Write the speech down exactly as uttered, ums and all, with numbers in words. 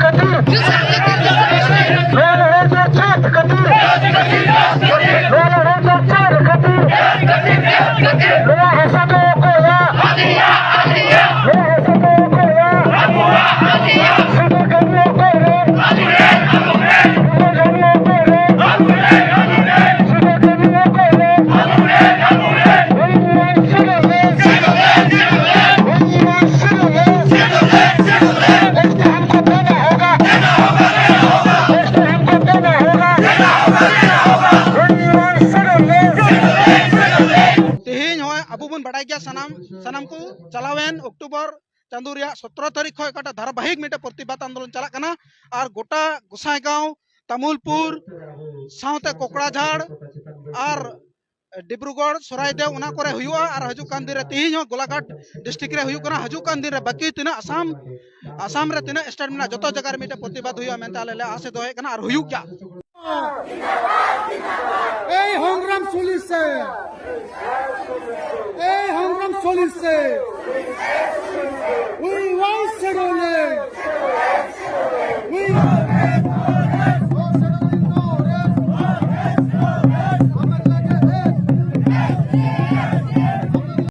ᱠᱷᱟᱹᱛᱤᱨ, ᱱᱚᱣᱟ ᱞᱟᱹᱲᱦᱟᱹᱭ ᱫᱚ ᱪᱮᱫ ᱠᱷᱟᱹᱛᱤᱨ, ᱱᱚᱣᱟ ᱞᱟᱹᱲᱦᱟᱹᱭ ᱫᱚ ᱪᱮᱫ ᱠᱷᱟᱹᱛᱤᱨ, ᱱᱚᱣᱟ ᱦᱟᱥᱟ ᱫᱚ ᱚᱠᱚᱭᱟᱜ? ᱵᱟᱲᱟᱭ ᱜᱮᱭᱟ ᱥᱟᱱᱟᱢ ᱥᱟᱱᱟᱢ ᱠᱚ, ᱪᱟᱞᱟᱣᱮᱱ ᱚᱠᱴᱳᱵᱚᱨ ᱪᱟᱸᱫᱳ ᱨᱮᱭᱟᱜ ᱥᱚᱛᱨᱚ ᱛᱟᱹᱨᱤᱠᱷ ᱠᱷᱚᱱ ᱚᱠᱟᱴᱟᱜ ᱫᱷᱟᱨᱟᱵᱟᱦᱤᱠ ᱢᱤᱫᱴᱮᱱ ᱯᱨᱚᱛᱤᱵᱟᱫ ᱟᱱᱫᱳᱞᱚᱱ ᱪᱟᱞᱟᱜ ᱠᱟᱱᱟ, ᱟᱨ ᱜᱚᱴᱟ ᱜᱚᱸᱥᱟᱭᱜᱟᱸᱣ, ᱛᱟᱢᱩᱞᱯᱩᱨ ᱥᱟᱶᱛᱮ ᱠᱚᱠᱲᱟᱡᱷᱟᱲ ᱟᱨ ᱰᱤᱵᱽᱨᱩᱜᱚᱲ, ᱥᱚᱨᱟᱭᱫᱮᱣ, ᱚᱱᱟ ᱠᱚᱨᱮ ᱦᱩᱭᱩᱜᱼᱟ᱾ ᱟᱨ ᱦᱤᱡᱩᱜ ᱠᱟᱱ ᱫᱤᱱ ᱨᱮ, ᱛᱮᱦᱮᱧ ᱦᱚᱸ ᱜᱳᱞᱟᱜᱷᱟᱴ ᱰᱤᱥᱴᱨᱤᱠᱴ ᱨᱮ ᱦᱩᱭᱩᱜ ᱠᱟᱱᱟ, ᱦᱤᱡᱩᱜ ᱠᱟᱱ ᱫᱤᱱ ᱨᱮ ᱵᱟᱹᱠᱤ ᱛᱤᱱᱟᱹᱜ ᱟᱥᱟᱢ ᱟᱥᱟᱢ ᱨᱮ ᱛᱤᱱᱟᱹᱜ ᱥᱴᱮᱴ ᱢᱮᱱᱟᱜᱼᱟ, ᱡᱚᱛᱚ ᱡᱟᱭᱜᱟ ᱨᱮ ᱢᱤᱫᱴᱮᱱ ᱯᱨᱚᱛᱤᱵᱟᱫ ᱦᱩᱭᱩᱜᱼᱟ ᱢᱮᱱᱛᱮ ᱟᱞᱮ ᱞᱮ ᱟᱥ ᱮ ᱫᱚᱦᱚᱭᱮᱫ ᱠᱟᱱᱟ, ᱟᱨ ᱦᱩᱭᱩᱜ ᱜᱮᱭᱟ᱾ এই সংগ্রাম চলিছে, এই সংগ্রাম চলিছে। We want